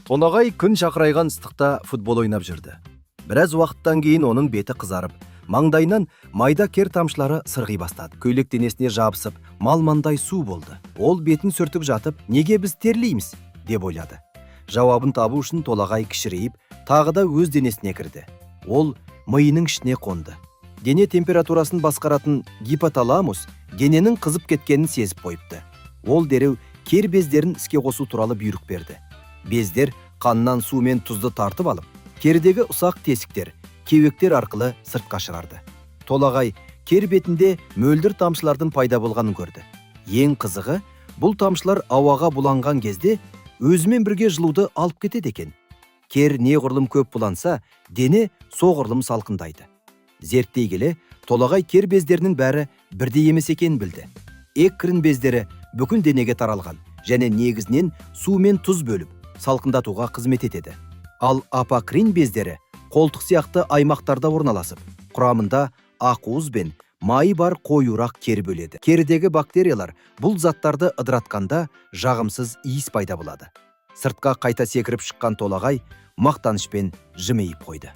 Толағай күн шақырайған ыстықта футбол ойнап жүрді. Біраз уақыттан кейін оның беті қызарып, маңдайынан майда кер тамшылары сырғи бастады. Көйлек денесіне жабысып, малмандай су болды. Ол бетін сүртіп жатып, неге біз терлейміз деп ойлады. Жауабын табу үшін Толағай кішірейіп, тағы да өз денесіне кірді. Ол миының ішіне қонды. Дене температурасын басқаратын гипоталамус дененің қызып кеткенін сезіп қойыпты. Ол дереу кер бездерін іске қосу туралы бұйрық берді. Бездер қаннан су мен тұзды тартып алып, кердегі ұсақ тесіктер, кеуектер арқылы сыртқа шығарды. Толағай кер бетінде мөлдір тамшылардың пайда болғанын көрді. Ең қызығы, бұл тамшылар ауаға буланған кезде өзімен бірге жылуды алып кетеді екен. Кер неғұрлым көп буланса, дене соғұрлым салқындайды. Зерттей келе, Толағай кер бездерінің бәрі бірдей емес екенін білді. Эккрин бездері бүкіл денеге таралған және негізінен су мен тұз бөліп, салқындатуға қызмет етеді. Ал апокрин бездері қолтық сияқты аймақтарда орналасып, құрамында ақуыз бен майы бар қоюырақ кер бөледі. Керідегі бактериялар бұл заттарды ыдыратқанда жағымсыз иіс пайда болады. Сыртқа қайта секіріп шыққан Толағай мақтанышпен жымиып қойды.